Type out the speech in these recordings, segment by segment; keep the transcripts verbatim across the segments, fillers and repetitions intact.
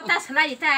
Ta salai ta.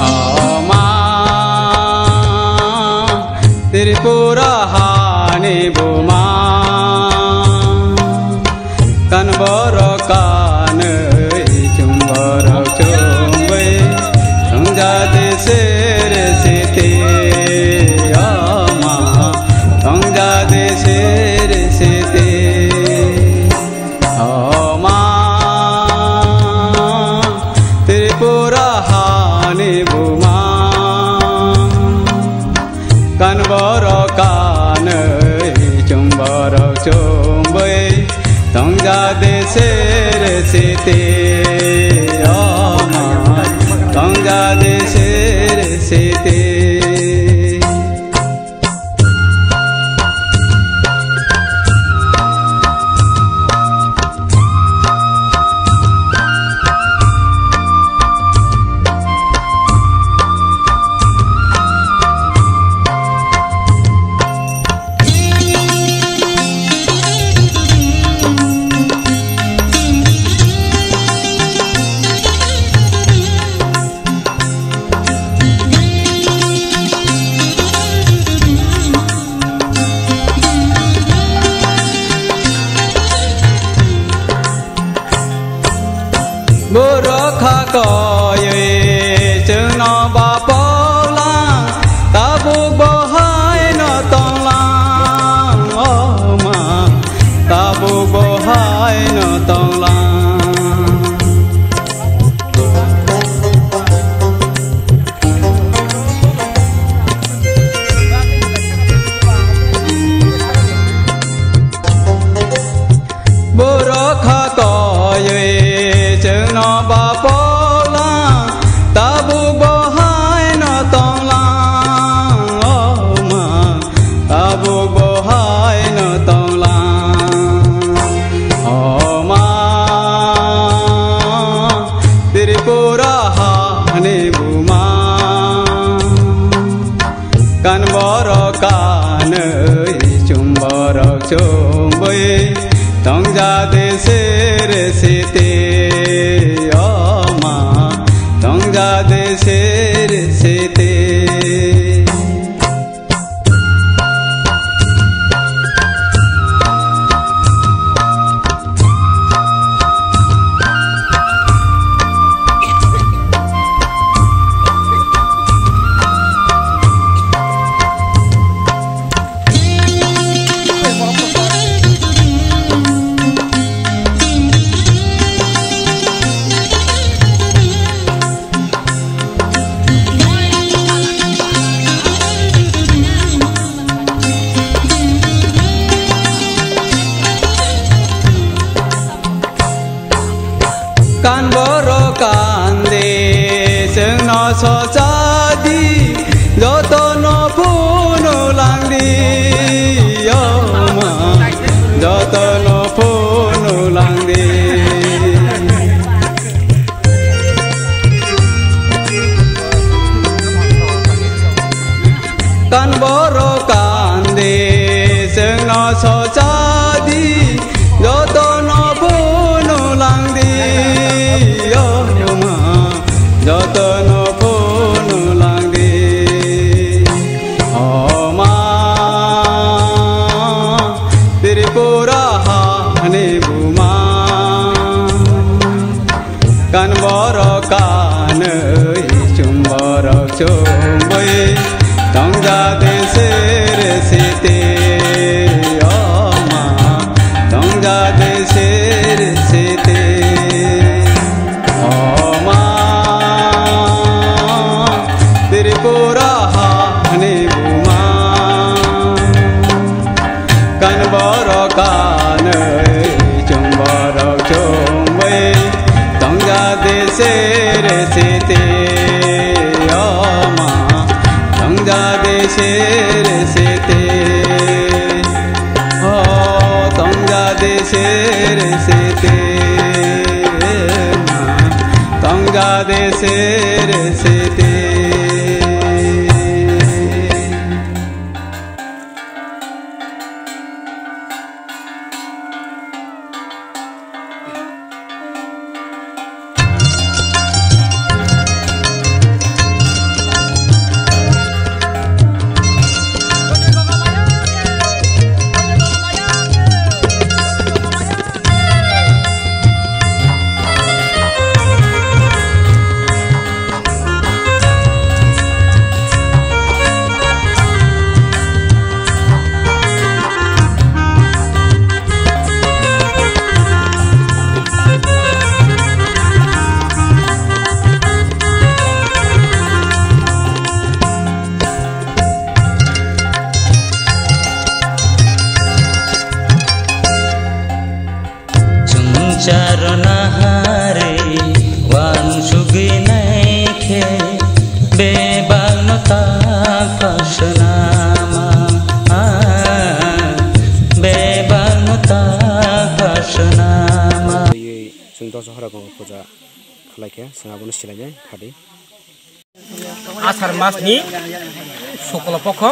Ama Tripura hani buma. Kan borok kanwi, chum borok chumwi, thwngja de sere sete, o ma, thwngja de sere sete, o ma, Tripura hani buma. Kan borok kanwi, chum borok chumwi, thwngja de sere sete, o ma, thwngja de sere sete. Borok kha koywi chwngno bapoklang, tabuk bo haino tonglang, o ma, tabuk bo haino tonglang. Borok kha koywi chwngno bapoklang, tabuk bo haino tonglang, o ma, tabuk bo haino tonglang, o ma, Tripura hani buma. Kan borok kanwi, chum borok chumwi, thwngja de sere sete, o ma, thwngja de sere sete. Kan borok kandi, chwngno sochadi, jotono phunulangdi, o ma, jotono phunulangdi. Kan borok kandi, chwngno sochadi, jotono phunulangdi, o ma, jotono phunulangdi, o ma, Tripura hani buma. Kan borok kanwi, chum borok chumwi, thwngja de sere sete, o Kan borok kanwi, chwng borok chwngwi, tongja de sere sete, o ma, tongja de sere sete, o tongja de sere sete, ma, tongja de sere sete. Chwngchar nahari uansugwi naikhe bebakno ta khasnama, bebakno ta khasnama. Chwng doso hora gongo puja khlaikhe, chwng abono silainai phadi. Asar masni sukla pokho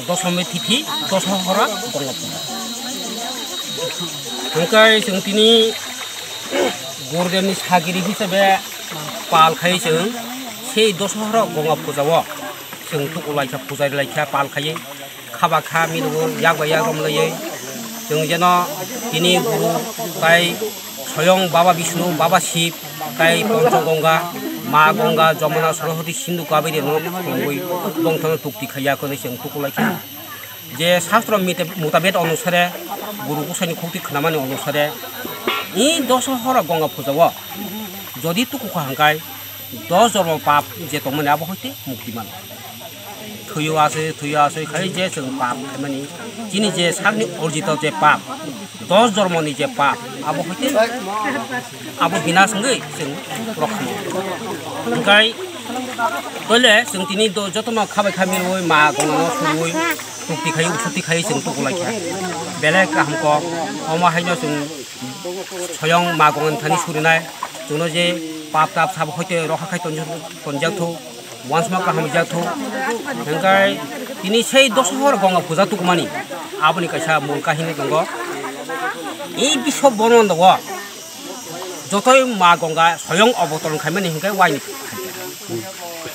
dosomi tithi doso hora gonga puja. Hwnkhe chwng tini Gurudevni sagiri hisabe pal khai chwng sei doso hora gonga puja o chwng tuku laikha, puja laikha, pal khai. Khaba kha mino yak bai yak romlaiwi chwng jeno tini guru tai soyong Baba Bishnu, Baba Shiv tai Poncho Gonga, Ma Gonga, Jamuna, Saraswati, Sindhu, Kaveri no khulumwi bongthano tukti khaiya hwnwi chwng tukulai kha. Je shastro mita-, mutabek onusare guru gosani khukti khnamani onusare i doso hora gonga puja o jodi tukukha hwnkhe dos jormo pap je tongmani abo hoite mukti mano. Thwiyo aswi, thwiyo aswi khai je chwng pap khaimani, chini je sakni orjito je pap, dos jormoni je pap, abo hoite abo binas wngwi chwng rokha mano. Hwnkhe toile chwng tini do-, jotono khabai kha mirwi ma gonano surwi tukti khai, usukti khai chwng tukulai kha. Belai kaham kok, omo haino chwng soyong ma gongani thani surinai, chwngno je pap tap sabo hoite rokha khai tonjak, tonjak thuk, uansma kaham jak thuk. Hwnkhe tini sei doso hor gonga puja tukmani, aboni kaisa mul kahini tongo. I biswa bormando o jotoi ma gonga soyong obotoron khaimani hwnkhe waini phaikha.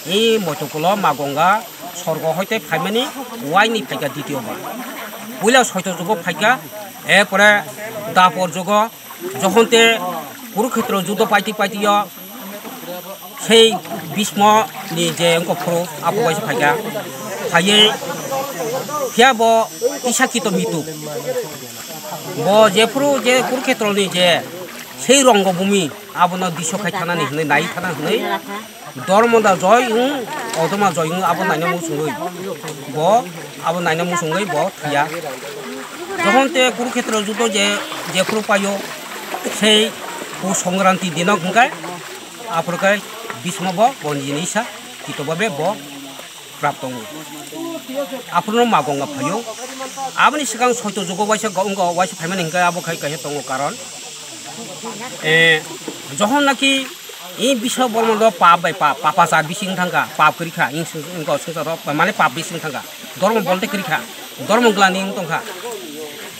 I moitokulo ma gonga sorgo hoite phaimani waini phaikha ditiyo bar. Puila soito jugo phaikha, erpore dapor jugo, Johon te Kurukhetro judo paiti paiti o sei Bhismo ni je wngkok phuru aphuru waisa phaikha. Phaiwi phiya bo Isakito mituk. Bo jephuru je Kurukhetro ni je sei Rongobhumi abono diso khai thanani hwnwi nai thana hwnwi Dormo da joi wng, odoma joi wng, abo naina muchungwi bo, abo naina muchungwi bo thwiya. Johon te Kurukhetro judo je, jephuru paio, sei Pus Songkranti dino hwnkhe, aphuru khe Bhismo bo, bo nini isa, Kito babe bo prap tongo. Aphuruno ma gonga phaio. Aboni swkang soito jugo waisa go-, wngkha, waisa phaimani hwnkhe abo khai kaisa tongo karon. Eh, johon naki I biswa bormando pap bai pap, papa cha bising thangkha, pap kwrwi kha, ing sing, ing kok swngchar rok, mane pap bising thangkha, dormo bolte kwrwi kha, dormo glani wng tongkha.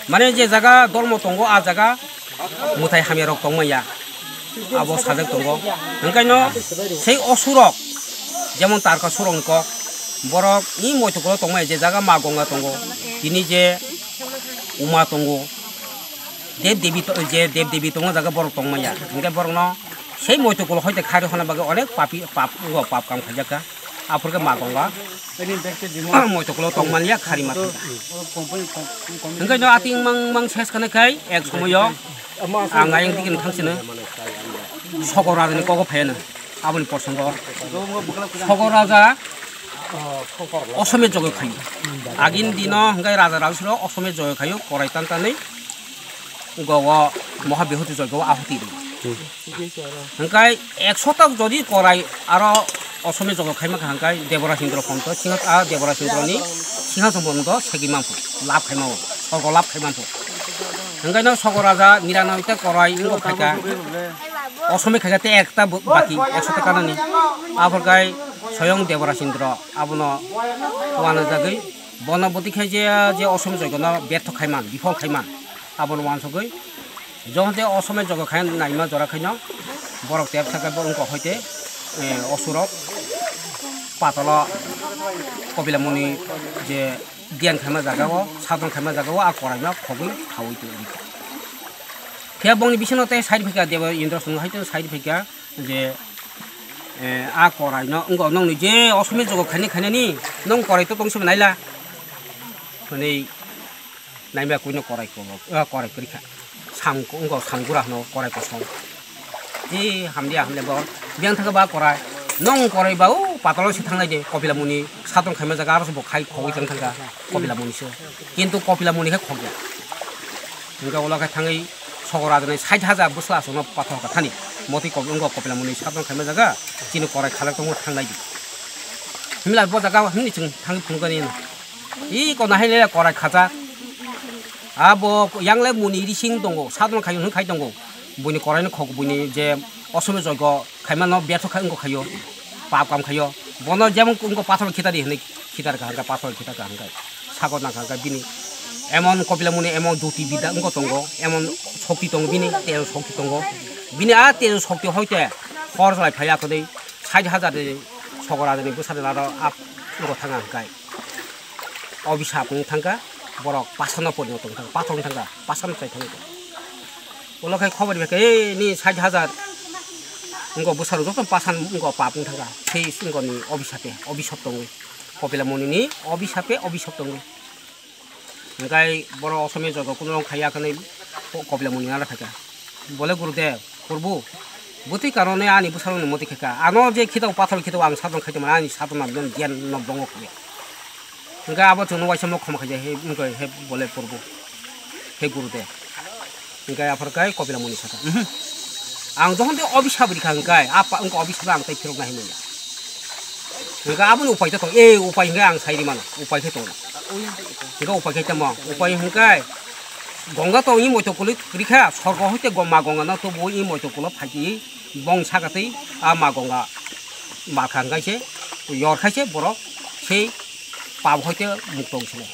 Mane je jaga dormo tongo, a jaga mwtai hamya rok tongmaya, abo sajak tongo. Hwnkhaino sei osurok, jemon Tarka surok ni kok, borok i moitokolo tongmaya, je jaga ma gonga tongo, tini je uma tongo, Dev Devi to-, je Dev Devi tongo jaga borok tongmaya. Hwnkhe borokno sei moitokolo hoite khari honna bagwi onek papi, pap, wngkha, pap kam khaijakha. Aphurkhe ma gonga moitokolo tongmaniya khari ma thangkha. Hwnkhe no ating mang mang ses khana khai ek somoyo ang ayang dikini thangsino Sogor Raja ni kogo phaiano. Aboni posongo Sogor Raja Osome jogo khayo. Agini dino hwnkhe raja rajasrok osome jogo khayo, korai tan tanwi gogo moha bihuti jogo ahuti rw. Hwnkhe ek sotok jodi korai aro osome jogo khaima kha hwnkhe Deboraj Indro ponto singha, a Deboraj Indroni singhason ponto segwi manphu, lab khaima o, sorgo lab khai manphu. Hwnkhe no sogo raja Mirano tei korai wngkha khaikha. Osome khaikha tei ekta bo-, baki ekso taka nani. Aphor kai soyong Deboraj Indro abono uanajagwi bono bwtwi khai je, je osome jogono bertho khaiman, bifol khaiman, abono uansugwi jokhon tei osome jogo khai naima jora khaino borok tepsa khe bo wngkha hoite, eh, osurok patalo Kopila Muni je diyan khaima jaga o, sadon khaima jaga o, a koraino khogwi thawi tongwi. Phiya bongni bisingo tei side phaikha, Deba Indro song hai tei side phaikha je, eh, a koraino wngkha nongni je osome jogo khaini khainani nong korai to tongsi naila. Hwnwi naimya kuino korai kobo, ah, korai kwrwi kha. Sam ko-, wngkha samgura hwno korai kosong. E hamliya hamliya bo. Biyang thangkha ba korai. Nong korai ba o patalo se thangnai de Kopila Muni sadon khaima jaga aro se bo khai khogwi tang thangkha Kopila Muni se. Kintu Kopila Muni khe khogya. Hwnkhe ulo khe thangwi sogo rajanai sait hajar bwsla aswkno pathor kha thani. Motwi kok wngkha Kopila Muni sadon khaima jaga chini korai khalak tongo thangnai di. Himla bo jaga himni chwng thangwi phunukani hino. I kona hai le korai khajak. Abo yang le muni rising tongo, sadon khai hwn khai tongo. Buini korai no khok buini je osome jogo khaima no bertho khai wngkha khaio. Pap kam khaio. Bono jemon wngkha pathor khitari hwnwi khitar kha hwnkha, pathor khitar kha hwnkha. Sago nang kha hwnkha bini emon Kopila Muni emon jyoti bidya wngkha tongo, emon shokti tongo bini, tejo shokti tongo. Bini a tejo shokti hoite hor jalai phai ya kwdwi sait hajar ni sogora ni bwsa ni laro ap wngkha thang hwnkha. Obisap wng thangkha, borok pasano porinoto wng thangkha, pathor wng thangkha, pasano chai thangkha. Ulo khai khobor bai khe, "Ei, ni sait hajar wngkha bwsarok joto pasan wngkha pap wng thangkha." Sei wngkha ni obisape, obisop tongwi. Kopila Muni ni obisape, obisop tongwi. Hwnkhe borok osome joto kuno rong khaiya khe nai Kopila Muni nang phaikha. Bole Gurudev, Purbu, bwtwi karone ani bwsarokni motwi khaikha. Ano je khitao pathor khitao ang sadon khaitongmani ani sadon nabdon diyan no bongo khaikha. Hwnkhe abo chwngno waisa mo khoma khaikha he, wngkha he bole Purbu, he Gurudev. Hwnkhe aphar kai Kopila Muni sakha, "Mhm. Ang jokhon tei obisap rikha hwnkhe, a pa-, wngkha obisap ang tei phirok nai hinwi ya." Hwnkhe aboni upai khe tong, e upai hwnkhe ang sai rimano, upai khe tong. Hwnkhe upai khe tamo, upai hwnkhe Gongga to i moito kului rikha, sorgo hoite go-, ma Gongga no tubu i moito kulo phaiki bong saka tei a ma Gongga ma kha hwnkhe se yor khai se borok sei pap hoite mukto wng sinai.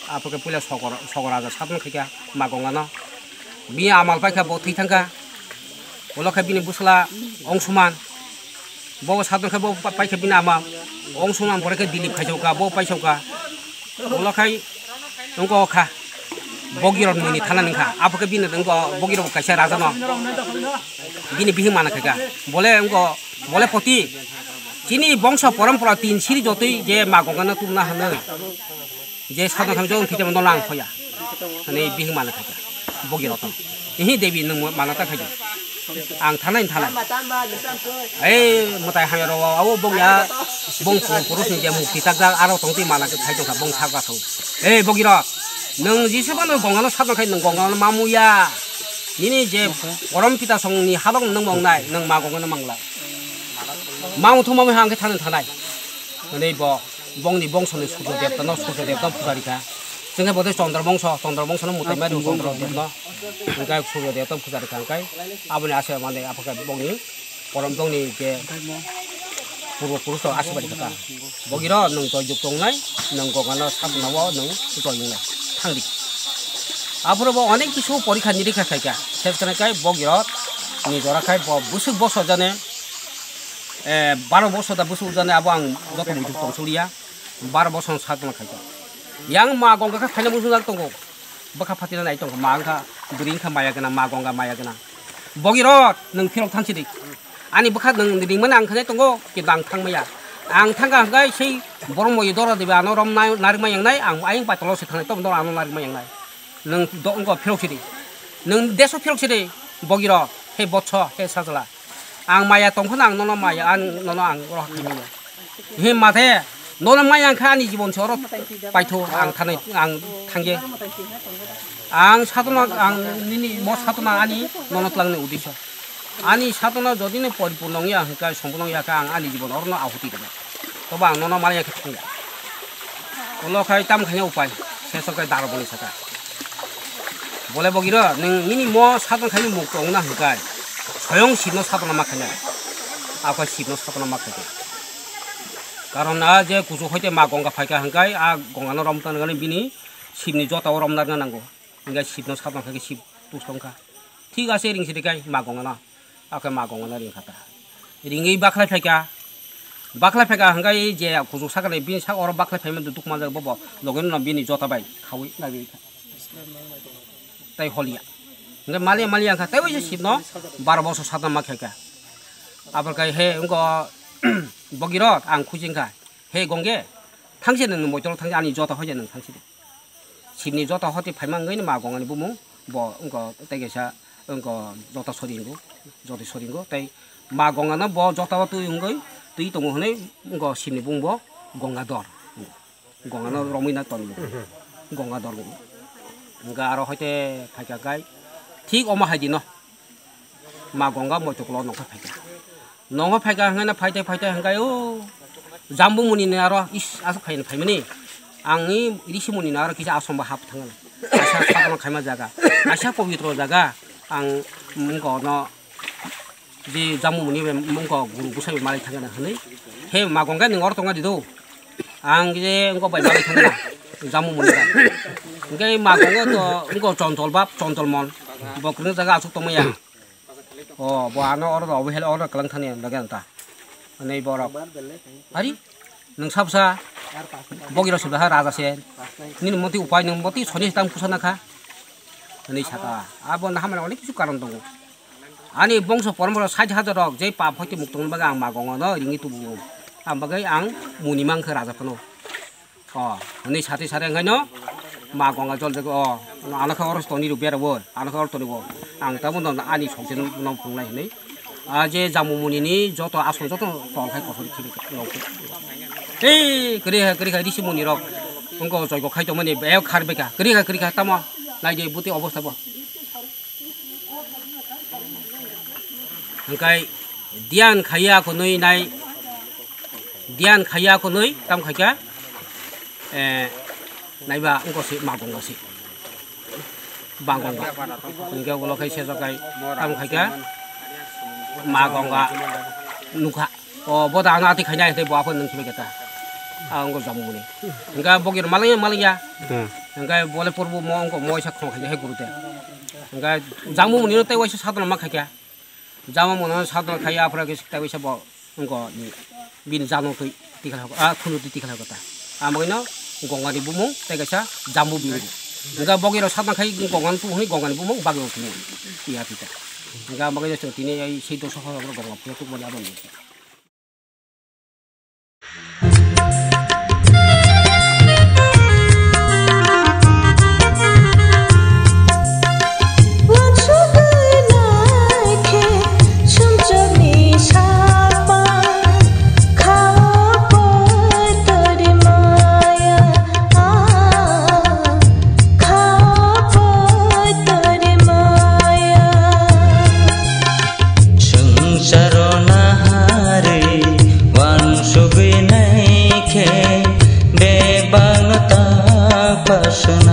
Aphuru khe puila sogor, sogor raja sadon khaikha ma Gongga no. Bini amal paikha bo thwi thangkha. Ulo khe bini bwsla Ongsuman. Bo sadon khe bo pa-, paikha bini ama Ongsuman, pore khe Dilip khaijokha, bo paisokha. Ulo khai wngkha o kha. Bogirok muni thana nungkha. Aphuru khe bini wngkha Bogirok kaisa raja no. Bini bihik mana khaikha. Bole wngkha, bole poti. Chini bongso porompora tin siri jotoi je ma Gongga no tumna hwnwi. Je sadon khamjak wng thwijama no lang khoya. Hwnwi bihik mana khaikha. Bogirok. Ihi Devi nwng mo-, mana ta khaidi. Ang thanai thanai. Ei mwtai hamya ro abo bong ya bong pu-, purus ni je mukti takjak aro tong twi mana khe khai tongkha bong sak bathang. Ei Bogirok. Nwng jisa bano Gongga no sadon khai nwng Gongga no mamu ya. Nini je porom pita song ni halok nwng mong nai nwng ma Gongga no manglai. Mamu thu mamu hang khe thanai thanai. Hwnwi bo. Bongni bongsoni Surjo Devta no, Surjo Devta no puja rikha. Chwngkhe bo tei Chandra bongso, Chandra bongso no mwtai mari Chandra Dev no. Hwnkhe Surjo Devta no puja rikha hwnkhe aboni aswk mane aphakhe bongni porom bongni je purbo purush rok aswk bai rikha ta. Bogiro nwng joy jukto wngnai, nwng Gongga no sakna o nwng joy wngnai. Thangdi. Aphuru bo onek kisu porikha nirikha khaikha. Ses khe nai kai bogiro ni jora khai bo bwswk boso jani, eh, baro boso da bwswk jani abo ang joto muitu tongsuliya. Bar bosong sak tongma khaito. Yang ma Gongga khe phaina muchungjak tongo. Bwkha phatina nai tongo. Ma wngkha bwrwi wngkha maya gwnang, ma Gongga maya gwnang. Bogirok, nwng phirok thansi di. Ani bwkha nwng ringmani ang khanai tongo, kintu ang thangmaya. Ang thangkha hwnkhe sei borok moi doro dibe ano rom nai-, narikma yangnai, ang ayang patalo se thangnai, toboni doro ano narikma yangnai. Nwng do-, wngkha phirok sidi. Nwng deso phirok sidi, bogirok, he botso, he sajla. Ang maya tongphano ang nono maya, ang nono ang rohor khaimaya. He mathe, Nono maya wngkha ani jibon se oro paitho ang thanai, ang thangye. Ang satona, ang nini mo satona ani nono twlangni uddesyo. Ani satona jodi no poripurno wngya hwnkhe, sompurno wngya khe ang ani jibon orono ahuti rwnai. Tobo ang nono maya khe thangya. Ulo khai tam khaina upai, seso khe daro boni saka. Bole bogiro, nwng nini mo satona khaini mukto wngna hwnkhe, soyong sibno satona ma khainai. Akhoi sibno satona ma khaikhe. Karon a je kuchuk hoite ma Gongga phaikha hwnkhe, a Gongga no romtang nani bini sibni jota o romna nango. Hwnkhe sibno satona khaikhe sib tus tongkha. Thik ase ring sidi kai ma Gongga no. Akhe ma Gongga no ring kha ta. Ringwi bakhlai phaikha. Bakhlai phaikha hwnkhe je kuchuk sakani bini sak oro bakhlai phaima duk manjak bobo. Logi no bini jota bai khawi naiwi kha. Tai holiya. Hwnkhe maliya maliya wngkha, tei waisa sibno baro bosor satna ma khaikha. Aboni khe he wngkha bogirok ang khuchingkha. He Gongge, thangse nwng moitolo thangse ani jota hoja nwng thangse de. Sibni jota hoti phaima wngwi ma Gongani bumung bo wngkha tei kaisa wngkha jota sori wngkha, jota sori wngkha tei ma Gongano bo jota o twi wngwi twi tongo hwnwi wngkha sibni bumung bo Gongador. Gongano romwi na toni bo. Gongador wngkha. Wngkha aro hoite phaikha kai thik omo hai dino. Ma Gongga moitoklo nokha phaikha. Nokha phaikha hwnkhe phaite phaite hwnkhe o Jambu Muni ni aro is aswk phaini phaimani. Ang i Rishi Muni ni aro kisa asom ba hap thangna. Asa sakno khaima jaga. Asa pobitro jaga. Ang mungko no je Jambu Muni bai mungko guru bwsai bai malai thangna hwnwi. He Ma Gongga nwng oro tongna di do. Ang je wngko bai malai thangna. Jambu Muni bai. Hwnkhe Ma Gongga to wngko Chonchol Bab, Chonchol Mon. Bo kwrwng jaga aswk tongmaya. O, bo ano oro do, obo hel oro kwlang thani loge anta. Ani borok. Ari, nwng sabsa, bogiro sibla ha raja se. Nini moti upai, nwng moti soni tam kusa nakha. Ani saka, abo na hamani onek kisu karon tongo. Ani bongso porompora sait hajar rok, je pap hoite muktung baga ang magongo no ringi tubu. Ang bagai ang muni mangkhe raja phano. O, hwnwi sati sati wngkhaino ma Gongga jol jago, o, ano khe oro toni rw bera bo, ano khe oro toni bo. Ang tamo no ani sokjeno no phunglai hwnwi. A je Jambu Muni ni joto asong joto tong khai kothor khili nongkhe. Ei, kwrwi hai, kwrwi hai, Rishi Muni rok wngkha joigo khai tongmani, bek khar beka. Kwrwi hai, kwrwi hai, tamo nai de buti obostha bo. Hwnkhe diyan khaiya khwnwi nai, diyan khaiya khwnwi tam khaikha, eh, naiba wngkha se ma Gongga se, ba Gongga. Hwnkhe ulo khai sejak khai tam khaikha ma Gongga nukha. O, bo da ano ati khaina hete bo aphano nung khibai kata. A wngkha Jambu Muni. Hwnkhe bogir malaya malaya. Hmm. Hwnkhe bole purbo mo wngkha mo waisa khong khaina hai guru te. Hwnkhe Jambu Muni no tei waisa sadhana ma khaikha. Jambu Muni no sadhana khaiya aphra khe tei waisa bo wngkha ni bini jano twi tikhal hako. A khunu twi tikhal hako ta. Amagino Gongga ni bumung tei kaisa Jambu Bini. Hwnkhe bogir sadhana khai Gongga ni bumung, Gongga ni bumung bagwi twi. Iya tita. Hwnkhe amagino chwng tini ei sei doso horo Gongga phuya tukmani abo ni. Swngcharo naharwi uansugwi naikhe bebakno ta pasuna.